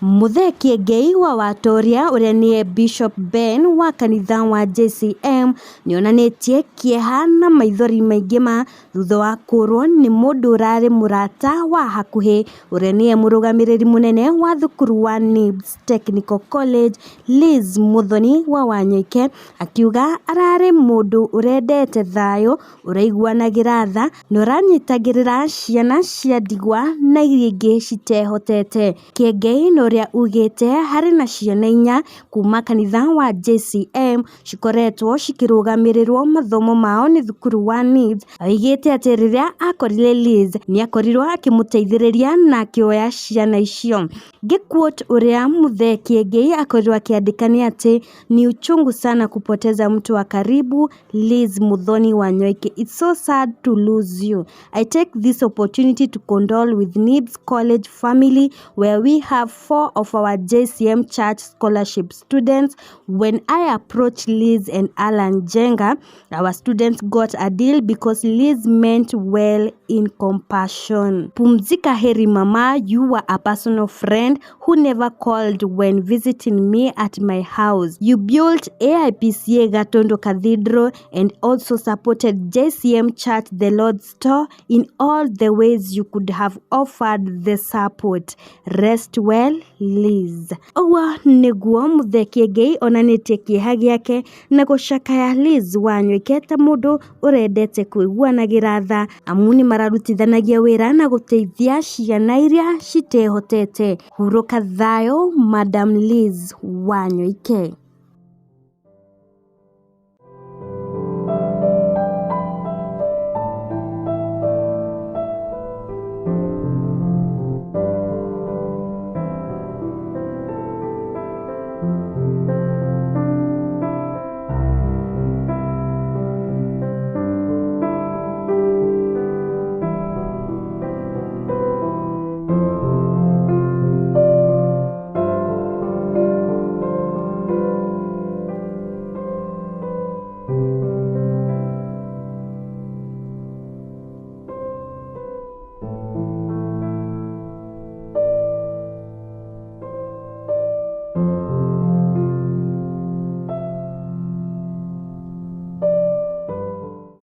Mũthee Kĩengei wa Watoria ũrĩa nĩye Bishop Ben wa kanitha wa JCM nĩonanĩtie kĩeha na maithori maingĩ ma thutha wa kũrwo nĩ mũndũ ũrarĩ mũrata wa hakuhĩ ũrĩa nĩye mũrũgamĩrĩri mũnene wa thukuru wa NIBS Technical College Liz Muthoni wa Wanyoike, akiuga ararĩ mũndũ ũrendete thayũ, ũraiguanagĩra tha na ũranyitagĩrĩra ciana cia ndigwa na iria ingĩ citehotete. Kĩengei na ũrĩa ugĩte harĩ na ciana inya kuma kanitha wa JCM cikoretwo cikĩrũgamĩrĩrwo mathomo mao nĩ thukuru wa NIBS. Oigĩte atĩ rĩrĩa akorire Liz nĩakorirwo akĩmũteithĩrĩria na akĩoya ciana icio. Ngĩ-quote ũrĩa Mũthee Kĩengei akorirwo akĩandĩka nĩ atĩ ni uchungu sana kupoteza mtu wa karibu Liz Muthoni Wanyoike. It's so sad to lose you. I take this opportunity to condole with NIBS College family where we have four of our JCM Church scholarship students. When I approached Liz and Alan Jenga, our students got a deal because Liz meant well in compassion. Pumzika heri mama, you were a personal friend who never called when visiting me at my house. You built AIPCA Gatondo Cathedral and also supported JCM Church the Lord's Store in all the ways you could have offered the support. Rest well, Liz. Ũguo nĩguo Mũthee Kĩengei onanĩtie kĩeha gĩake na gũcakaya Liz Wanyoike ta mũndũ ũrendete kũiguanagĩra tha amu nĩ mararutithanagia wĩra na gũteithia ciana iria citehotete. Hurũka thayũ Madam Liz Wanyoike.